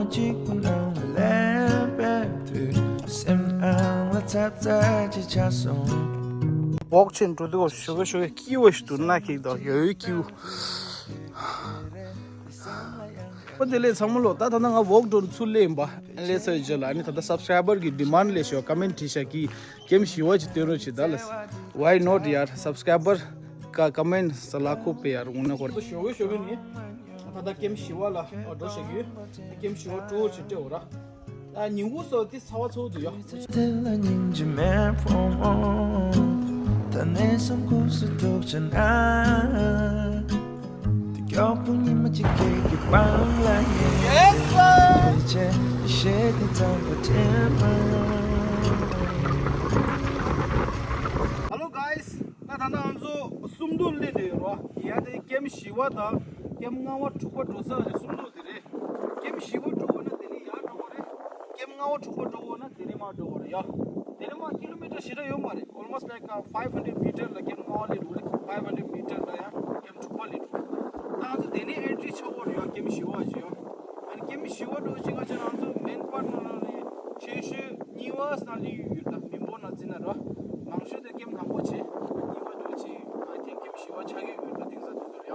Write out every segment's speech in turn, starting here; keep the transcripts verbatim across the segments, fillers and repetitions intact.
གཅིག་པུ་ནང་ལ་ལས་པའི་དུས་སེམས་ཨང་ལ་ཚ་ཚ་ཅིག་ཆགས་སོང་། འོག་ཆེན་འགྲོ་དུས་ཞོགས་ཀས་ཞོགས་ཀས་སྐྱིད་པོ་ཞིག་འདུག་ན་ཁེག་དང་ཡོད་ཡོད་སྐྱིད་པོ། ཨོ་དེ་ལས་ཚང་མ་ལོ། ད་ད་ནང་ང་ཝོག་འགྲོ་ཚུར་སླེབས་ཡིན་པ། ཨ་ལས་ཚར་རྗེས་ལ་ཨ་ནི་ད་ལྟ་སབ་སི་ཀ་རའི་བར་གི་ཌི་མན་ཌི་ལས་ཤོག་ཀོ་མེན་ཊི་བྲིས་ཤག་གི། ཀེམ་བཞི་བ་ཅིག་སྟོན་རོགས་བྱེད་ད་ལ། Why not ཡར་སབ་སི་ཀ་རའི་བར་ཀ་ཀོ་མེན་ཊི་ས་ལ་ཁོ་པེ་ཡར་འོང་ན་ཁོ་རེ། ཞོགས་ཀས་ཞོགས་ཀས་ནི་ད་ལྟ་ཀེམ་བཞི་བ་ལ་འགྲོ་ཤག་གི། ཀེམ་བཞི་བ་ཀྲོ་ཅིག་སྤྲད་འོ་ར། ད་ཉིན་གུང་སོགས་དེ་ཚ་བ་ཚ་བོ་འདུག་ཡ། དེ་ལ་སྙིང་རྗེ་མེད་ཕོ་མོ། ད་གནས་སམ་ཁུག་སུ་ཐུག་ཆ་ན། དེ་མགྱོགས་པོ་ཉི་མ་གཅིག་གི་གི་པང་ལ་ཉལ། Yes sir. ཆེ་ཤེས་དེ་ཙམ་པ་དྲན་མ། Hello guys. ད་ད་ལྟ་ང་ཚོ་སུམ་མདོ་སླེབས་བསྡད་ཡོད་ར། ཡ་དེ་ཀེམ་བཞི་བ་དང་ཀེམ་ལྔ་བ་དྲུག་པ་འགྲོ་ས་རེད། སུམ་མདོ་དེ་རེད། ཀེམ་བཞི་པ་འགྲོ་དགོས་ན་དེ་ནས་ཡར་འགྲོ་དགོས་རེད། ཀེམ་ལྔ་པ་དྲུག་པ་འགྲོ་དགོས་ན་དེ་ནས་མར་འགྲོ་དགོས་རེད་ཡ། དེ་ནས་མར་ཀི་ལོ་མི་ཊར་ཞེ་དྲག་ཡོད་མ་རེད། Almost like uh, five hundred meter ལ་ཀེམ་ལྔ་པ་སླེབས་འགྲོ་རེད། Five hundred meter ལ་ཡང་ཀེམ་དྲུག་པ་སླེབས་འགྲོ་རེད། ད་ང་ཚོ་དེ་ནས་ཨེན་ཊི་རི་ཆགས་ཡོད་རེད་ཡ། ཀེམ་བཞི་པ་ཞིག་ཡ། ཨ་ནི་ཀེམ་བཞི་པ་འགྲོ་ཅིག་ང་ཚོ་ང་ཚོ་མེན་པར་ནང་ལ་ནི་ཆེ་ཤོས་གཉིས་པ་སང་སླེབས་ཡོད་ད། མི་འབོར་ནང་བརྩིས་ན་ར། མང་ཤོས་དེ་ཀེམ་དང་པོ་བྱས། གཉིས་པ་འགྲོ་ཅིག I think ཀེམ་བཞི་པ་ཆགས་ཀྱི་ཡོད་ད། དེང་སང་དུས་ཚོད་ཡ།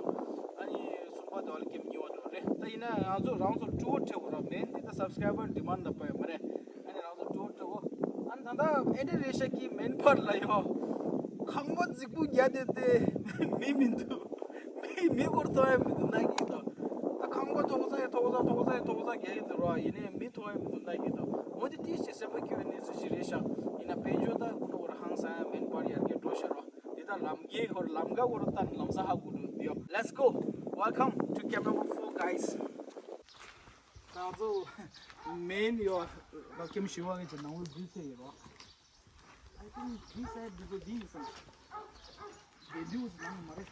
ཨ་ནི་གསུམ་པ་དེ་བ་ལ་ཀེམ་གཉིས་པ་འགྲོ་རེད། ད་ཡིན་ན་ང་ཚོ་རང་ཚོ་ཊུར་ཁྲིད་དགོས་ར། མེན་དེ་ད་སབ་སི་ཀ་རའི་བར་ཌི་མན་ཌི་ལ་དཔག་ཡོད་མ་རེད། ཨ་ནི་རང་ཚོ་ཊུར་ཁྲིད་དགོས། ཨ་ནི་ད་ལྟ་ཨེན་ཌི་རེ་ཤ་གི་མེན་པར་ལ་ཡོད། ཁང་པ་རྫིག་པོ་རྒྱག་བསྡད་དེ་མི་མི་འདུག་མི་མི་སྐོར་ཐོག་ཡ་མི་འདུག་ན་གི་འདུག་ད་ཁང་པ་མཐོ་ས་ཡ་མཐོ་ས་མཐོ་ས་ཡ་མཐོ་ས་རྒྱག་གི་འདུག་ར། ཡིན་ནའི་མི་ཐོག་ཡ་མི་འདུག་ན་གི་འདུག་འོ་དེ་ཏིས་ཅིག་སེམས་པ་སྐྱིད་པའི་གནས་ཚུལ་ཞིག་རེད་ཤག་ཡིན་ན་དཔལ་འབྱོར་ད་ཀུན་ནོ་ར་ཧང་སང་ཡ་མེན་པར་ཡར་རྒྱས་འགྲོ་ཤག་ར། འདི་ད་ལམ་ཁའི་ཧོར་ལམ་ཀ་ཧོར་ད་ལམ་ས་ཧ་གོ་འགྲོ་འདི་ཡོད། Let's go. Welcome to camp number four, guys. ད་ཚོ་མེན་ཡོད་ར། ཀེམ་བཞི་པ་གི་ནང་ལོགས་འཛུལ་ཚར་ཡོད་ར། I think this side འདི་ཚོ་འདི་ཡིན་བསམ། དེ་འདི་འུ་ནང་མ་རེད།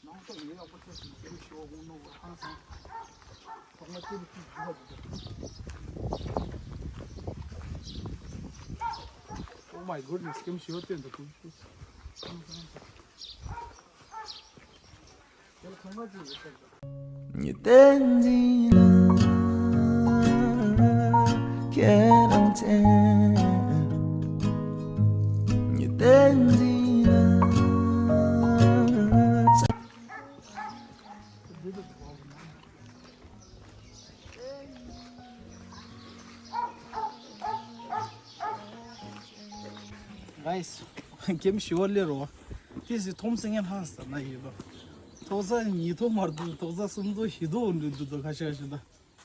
ནང་ཚོ་ཡོད་ཡག་པོ་ཆགས་སོང་། ཀེམ་བཞི་པ་གོང་ནོ་བོ་ཧང་སང་། ཚང་མ་ཅི་ལ་ཅི་འགྲོ་བ་འདུག Oh my goodness, ཀེམ་བཞི་པ་སྟོན་འདུག་དེ་ལ་ཁང་པ་ཅིག་ཡོད་ས་རེད། ཉི་ཟླའི་འཛིན་ལ་ཁྱེད་རང་བཙལ། ཉི་ཟླའི་འཛིན་ལ། Guys, ཀེམ་བཞི་པ་སླེབས་རོ། དེ་སི་ཐོམ་སེང་ཡན་ཧང་སྟ་ན་ཡོད་པ། ཐོག་ས་ཉིས་ཐོག་མར་འདུག་ཐོག་ས་སུམ་ཐོག་བཞི་ཐོག་འདུག་འདུག་ཁ་ཤ་ཤ་ད།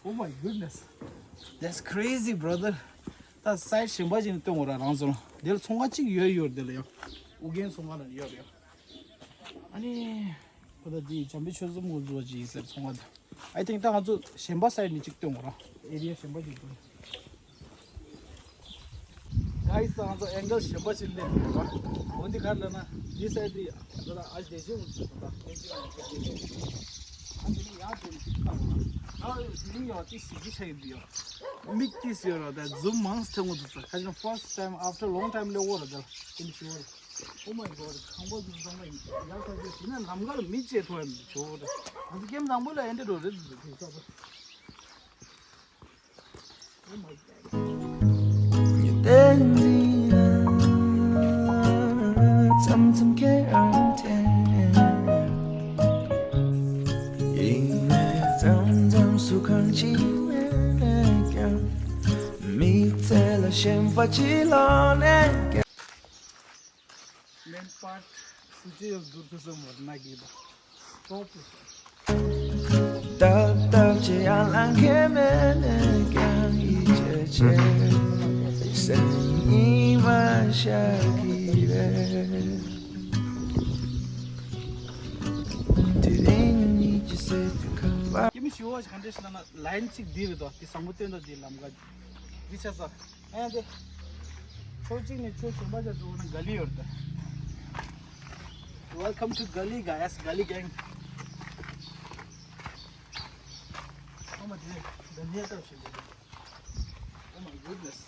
Oh my goodness. That's crazy, brother. ད་སའེ་ཌི་གཞན་པ་ཅིག་ནས་སྟོན་འོ་ར་རང་ཚོ་ལ། དེ་ལ་ཚོང་ཁང་གཅིག་ཡོད་ཡོད་དེ་ལ་ཡ། ཨུ་རྒྱན་ཚོང་ཁང་ལ་ཡོད་རེད་ཡ། ཨ་ནི། ཁོ་ད་དེ་བྱམས་པའི་ཆོས་འཛོམས་ངོ་འཛུལ་བ་ཅིག་ཡིན་ཟེར་ཚོང་ཁང་དེ། I think ད་ང་ཚོ་གཞན་པ་སའེ་ཌི་ནས་གཅིག་སྟོན་འོ་ར། ཨེ་རི་ཡ་གཞན་པ་ཅིག་སྟོན། Guys, ད་ང་ཚོ་ཨེང་གལ་གཞན་པ་ཞིག་སླེབས་ཡོད་པ། འོ་འདི་ག་རེ་ལབ་ན། འདི་སའེ་ཌི་འདི་ལ་ཨ་ཞེ་ཞེ་འོང་ཚུལ་དང་། ཨ་འདི་ནི་ཡར་འགྲོ་ནི་ཅིག་ཁ་འོང་། ཨ་འདི་ནི་ཡང་ཏི་སི་གི་ཆ་ཡིན་འདི་ཡོ། མིག་ཏི་སི་ཡོ་ར་ད་ཛུམ་མང་སི་ཐེ་འོང་ཚུལ་ས། ཁ་ཅིག་first time after long time ལེ་འོ་ར་ད་ལ་ཏི་ནི་ཤི་འོ་ར། Oh my god, ཁང་པ་འདི་ཚང་མ་ཡིན་ཡག་ས་ཅིག་ཡིན་ན་ལམ་ཁར་མི་བཅད་ཐོ་ཡ་མི་ཆོག་ར། ང་ཚོ་ཀེམ་དང་པོ་ལ་ཨེ་འདྲ་འགྲོ་རེད་འདུག་དེ་ས་པ། མེན་པར་སུ་ཅི་ཡོད་འདུག་ཐུ་སོ་མོར་ན་གི་ད། ཏོག་ཏོག་ཅེ་ཡང་ལང་ཁེ་མེ་ནེ་ཀྱང་ཡི་ཅེ་ཅེ་སེ་ཉི་མ་ཤར་གི་རེད། དེ་རིང་ཉིད་ཀྱི་སེ་ཏུ་ཁ་བ། ཀེམ་བཞི་པ་གང་འདྲ་ཞིག་ལབ་ན་ལའིན་གཅིག་འདི་རེད་དོ། འདི་བཟང་པོ་སྟོན་དོ། འདི་ལམ་ཁ་འདི་ཆ་ས། ཨ་ཡ་དེ། ཕྱོགས་གཅིག་ནས་ཕྱོགས་གཞན་པ་ཆ་འགྲོ་ན་ག་ལི་ཡོད་རེད་ད། Welcome to Gully, guys, Gully gang. Oh my god, the near touch. Oh my goodness.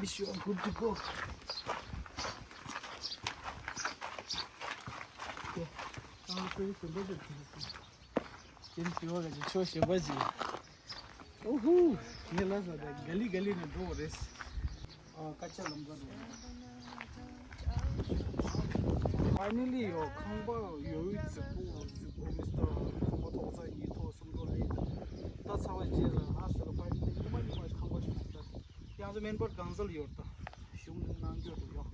Wish you are good to go. Okay. ཁྱོད་ཞེན་པ་ཅིག་ཁྱོད་ཞེན་པ་ཅིག་ཨོ་ཧུ། ངས་ལབ་ས་དེ་ག་ལི་ག་ལི་ནས་འགྲོ་བ་རེད། ཨ་ཀ་ཆ་ལམ་ཀ་འགྲོ། ཕའི་ནལ་ལི་ཡོ་ཁང་པ་ཡོད་རྫིག་པོ་རྫིག་པོ་མི་སྟོ། ཁང་པ་ཐོག་ས་གཉིས་ཐོག་གསུམ་ཐོག་ལས་ད་ཚ་བ་རྗེས་ལ་ང་ཚོ་ལ་ཕའི་ནལ་ལི་ཉི་མ་ཉི་མ་ཁང་པ་ཞིག་མ་རེད། ཡང་ཚོ་མེན་པར་གང་ཟལ་ཡོད་ད་གཞུང་ལུགས་གནང་རྒྱུ་འདུག་ཡོ།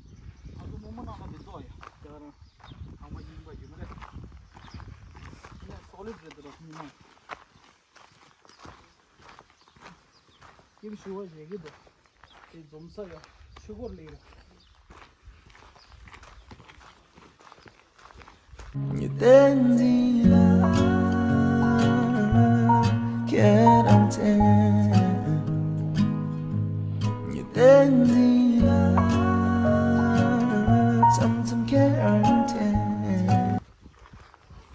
ང་ཚོ་མོ་མོ་ནང་ལ་མི་འདུག་ཡ་དེ་ག་རང་ཁང་པ་རྙིང་པ་ཡོད་མ་རེད། ཡ་སོ་ལིད་རེད་འདུག་ར་མི་མང་། སྐྱིད་ཞུ་བ་བྱེད་ཀྱི་འདུག་དེ་འཛོམས་ས་ཡ་ཆུ་འཁོར་ལས་ར། ཉི་ཟླའི་འཛིན་ལ་ཁྱེད་རང་མཚན། ཉི་ཟླའི་འཛིན་ལ་མཚམས་མཚམས་ཁྱེད་རང་མཚན།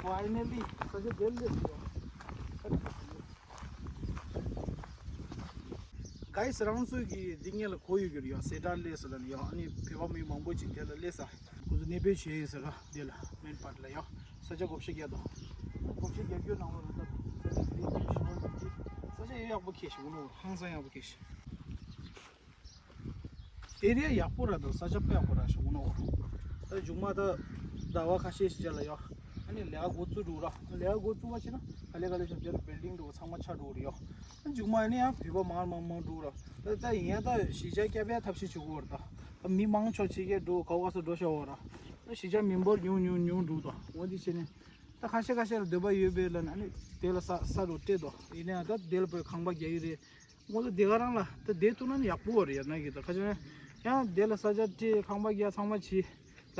Finally ས་ཆ་དེར་སླེབས་སོང་། གའི་སི་རང་ཚོས་ཀྱི་འདི་ངེད་ལ་གོ་ཡོད་ཀྱི་རེད་ཡ། སེ་ཏྲ་ལེ་སི་ལ་ནི་ཡ། ཨ་ནི་བོད་པ་མི་མང་པོ་ཅིག་དེ་ལ་སླེབས་ས། ཁོ་ཚོ་གནས་སྤོས་བྱས་ཡིན་ཟེར་ར། འདི་ལ་མེན་པར་ལ་ཡ། ས་ཆ་བགོ་བཤའ་རྒྱག་དང་། བགོ་བཤའ་རྒྱག་རྒྱུ་ནང་ལ་ད་ས་ཆ་འདི་ཡག་པོ་ཁེ་ཤི་འོ་ནོ། ཧང་སང་ཡག་པོ་ཁེ་ཤི། ཨེ་རི་ཡ་ཡག་པོ་ར་དང་ས་ཆ་དཔེ་ཡག་པོ་ར་ཞིག་འོ་ནོ། ད་མཇུག་མ་ད་ཟླ་བ་ཁ་ཤས་ཤིག་རྗེས་ལ་ཡ། ཨ་ནི་ལས་ཀ་འགོ་བཙུགས་འགྲོ་ར། ལས་ཀ་འགོ་བཙུགས་པ་ཕྱིན་ན་ག་ལེ་ག་ལེ་ཞབས་བཅར་བིལ་ཌིང་འགྲོ་ཚང་མ་ཆགས་འགྲོ་རེད་ཡ། མཇུག་མ་ནི་ཡང་བོད་པ་མང་མང་མང་འགྲོ་ར། ད་ད་ཡིན་ཡང་ད་གཞིས་ཆགས་བསྐྱབ་ཡ་ཐབས་ཤེས་བྱེད་དགོས་ར། ད་ད་མི་མང་ཆོག་ཕྱི་རྒྱལ་འགྲོ་ག་བ་སུ་འགྲོ་ཤ་བ་ར། ད་གཞིས་ཆགས་མི་འབོར་ཉུང་ཉུང་ཉུང་འགྲོ་ད་འོ་འདི་བྱས་ནས། ད་ཁ་ཤས་ཁ་ཤས་ལ་འདོད་པ་ཡོད་པའི་ལ་ན་ནི་དེ་ལ་ས་ས་རུ་སྤྲད་དོ། ཡིན་ན་ཡང་ད་དེ་ལ་བོད་ཁང་པ་རྒྱག་གི་རེད། ངོ་ཚ་དེ་ག་རང་ལ་ད་དེ་ཐུག་ན་ནི་ཡག་པོ་རེད་ཡ་ན་གི་ད་ཁ་ཤས་ཡང་དེ་ལ་ས་ཆ་སྤྲད་ཁང་པ་རྒྱག་ཚང་མ་བྱས།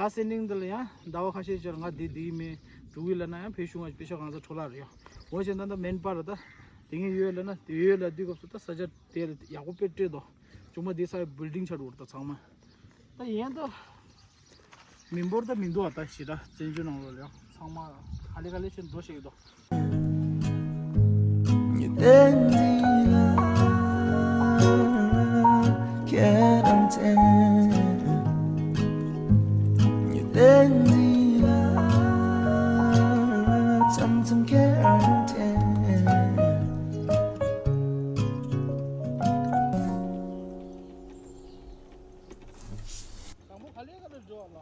ལ་སེ་ནིང་དེ་ལ་ཡང་ཟླ་བ་ཁ་ཤས་ཅིག་ལ་ང་དེ་དེ་ཡིན་མེད་འགྲོ་གི་ལ་ན་ཡང་ཕེ་ཤུང་ང་པེ་ཤ་གང་ས་འཕྲོ་བརླག་རེད་ཡ། འོ་བྱས་ན་ད་མེན་པར་ད་དེ་ངས་ཡོད་ལ་ན་དེ་ཡོད་ལ་དུས་སྐབས་སུ་ད་ས་ཆ་དེ་ལ་ཡག་པོ་དཔེ་སྤྲད་དོ། ཅུང་མ་དེ་ས་ཡ་བིལ་ཌིང་ཆགས་འགྲོ་རེད་ད་ཚང་མ། ད་ཡིན་ད། མི་འབོར་ད་མི་འདུག་ཨ། ད་ཞེ་དྲག་བཙན་བྱོལ་ནང་ལོགས་ལ་ཡང་ཚང་མ་ག་ལེ་ག་ལེ་བྱས་འགྲོ་ཤེས་ཀྱི་འདུག་དང་པོ་ག་ལེ་ག་ལེ་འགྲོ་བ་ལ།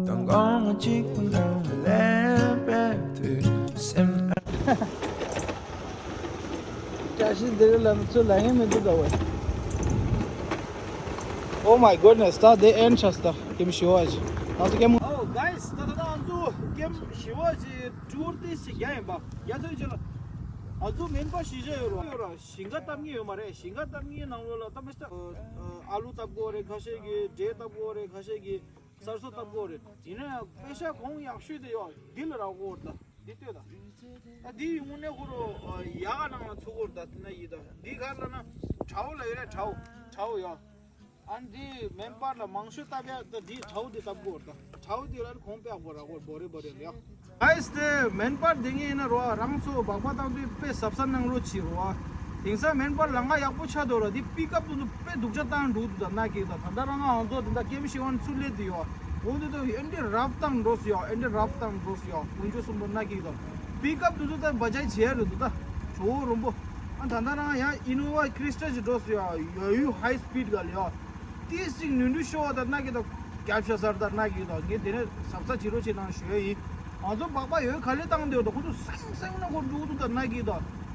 དང་གོང་གཅིག་པུ་ནང་ལ་ལས་པའི་དུས་སེམས། བཀྲ་ཤིས་བདེ་ལེགས་ལ་ཚོ་ལ་ཡེ་མི་འདུག་ད་བས། Oh my goodness, ད་དེ་ཨེན་ཆགས་ད་ཀེམ་ཞི་བ་ཅི། ང་ཚོ་ཀེམ། Oh guys, ད་ད་ད་ང་ཚོ་ཀེམ་ཞི་བ་ཅི་ཊུར་དེ་ཞིག་རྒྱག་ཡིན་པ། རྒྱ་ཚོའི་ཅི་ལ། ང་ཚོ་མེན་པ་ཞི་བྱ་ཡོད་རོ་ཡོད་ར། ཞིང་ཁ་བཏབ་ངེས་ཡོད་མ་རེད། ཞིང་ཁ་བཏབ་ངེས་ནང་ལོགས་ལ་ད་མི་ཤ་ཨ་ལུ་བཏབ་དགོས་རེད། ཁ་ཤས་ཀྱིས་འབྲས་བཏབ་དགོས་རེད། ཁ་ཤས་ཀྱིས་སར་སོ་བཏབ་དགོས་རེད། ཡིན་ན་ཡང་པེ་ཤ་གོང་ཡག་ཤོས་དེ་ཡོད་འདི་ལ་རག་དགོས་རེད། ད་འདི་ལྟོས་ད། ད་འདི་ཡིན་དངོས་གནས་ཁོ་རོ་ཡག་ག་ནང་ལ་ཚུགས་དགོས་རེད། ད་ན་ཡིན་ད་འདི་ག་ལ་ན་དྲའོ་ལ་ཡོད་རེད། དྲའོ་དྲའོ་ཡོད། ཨ་འདི་མེན་པར་ལ་མང་ཤོས་བཏབ་ཡ་ད་འདི་དྲའོ་འདི་བཏབ་དགོས་རེད། ད་དྲའོ་འདི་ལ་གོང་སྤེལ་དགོས་ར་གོ་བོ་རེ་བོ་རེ་ལ་ཡ། ཨའི་སྟེ་མེན་པར་འདི་ངས་ཡིན་ན་རོ་རང་ཚོ་སྦག་སྦག་བཏང་དུས་དཔེ་གཟབ་གཟབ་གནང་རོགས་བྱེད་རོ། དེང་སང་མེན་པར་ལ་ང་ཡག་པོ་ཆགས་འདུག་ར། འདི་པིག་ཨབ་དུ་དཔེ་སྡུག་ཅག་བཏང་འགྲོ་འདུག་ད་ན་ཀེ་ད་ད་ལྟ་རང་ང་ང་ཚོ་དེ་འདྲ་ཀེམ་ཤི་ཝན་ཚུར་སླེབས་དུ་ཡོ། འོ་འདི་དུ་ཨེ་འདྲི་རབ་བཏང་འགྲོ་སི་ཡོ། ཨེ་འདྲི་རབ་བཏང་འགྲོ་སི་ཡོ། དཀོན་མཆོག་གསུམ་པོ་ན་ཀེ་ད་པིག་ཨབ་དུ་དུ་ད་བ་ཇའི་བྱེད་ཡ་རེད་འདུག་ད་གྲོ་བོ་རོམ་པོ། ཨ་ད་ལྟ་རང་ཡང་ཨི་ནོ་ཝ་ཁྲི་སྟ་ཅིག་འགྲོ་སི་ཡོ། ཡོ་ཡུ་ཧའི་སི་པིཌ་ག་ལ་ཡོ། ཏི་སིག་ནུས་འདུ་ཤོ་བ་ད་ན་ཀེ་ད་རྒྱབ་ཤ་སར་ད་ན་ཀེ་ད་ངས་དེ་ནས་ཟབ་ས་བྱེད་རོགས་བྱེད་དང་ཞུ་ཡ་ཡིན། ང་ཚོ་སྦག་སྦག་ཡོད་ག་ལེ་བཏང་འདོད་ད་ཁོ་ཚོ་སེང་སེང་ན་ཁོ་འགྲུག་འདུག་ད་ན་ཀེ་ད་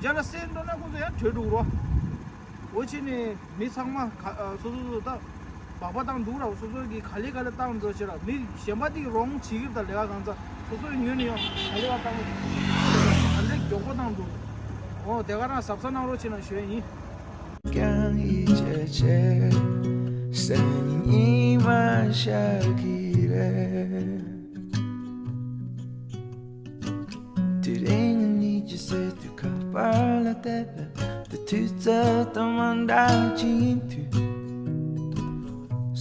རྒྱ་ལ་སེང་འགྲོ་ན་ཁོ་ཚོ་ཡང་བྲོས་འགྲོ་རོ། འོ་ཆེ་ནས་མི་ཚང་མ་ག་ཨ་སོ་སོ་སོ་ད་སྦག་སྦག་བཏང་འདུག་ར། སོ་སོ་གི་ག་ལེ་ག་ལེ་བཏང་འགྲོ་ཆེ་ར། མི་གཞན་པ་དེ་གི་རོང་བྱེད་ཀྱི་ད་ལས་ཀ་གང་ཚ་སོ་སོ་ཡི་ངོས་ནས་ཡང་ག་ལེ་ག་བཏང་ག་ལེ་མགྱོགས་པོ་བཏང་འགྲོ། འོ་དེ་ག་རང་ཟབ་ས་གནང་རོགས་བྱེད་ན་ཞུ་ཡ་ཡིན། ཀྱང་ཡིད་ཆེས་ཆེ་སེམས་ཉིད་མ་ཤར་གི་རེད། དེ་རིང་ཉིད་ཀྱི་སེ་དུ་ཁ་པར་ལ་བལྟས་པས། དེ་དུས་ཚོད་དང་མ་འདྲ་ཅིག་ཡིན་དུས།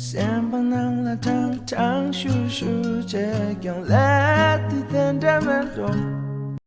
སེམས་པ་ནང་ལ་ཁྲང་ཁྲང་ཤུར་ཤུར་བྱས་ཀྱང་ལས་དུས་དེ་འདྲ་མེད་འགྲོ།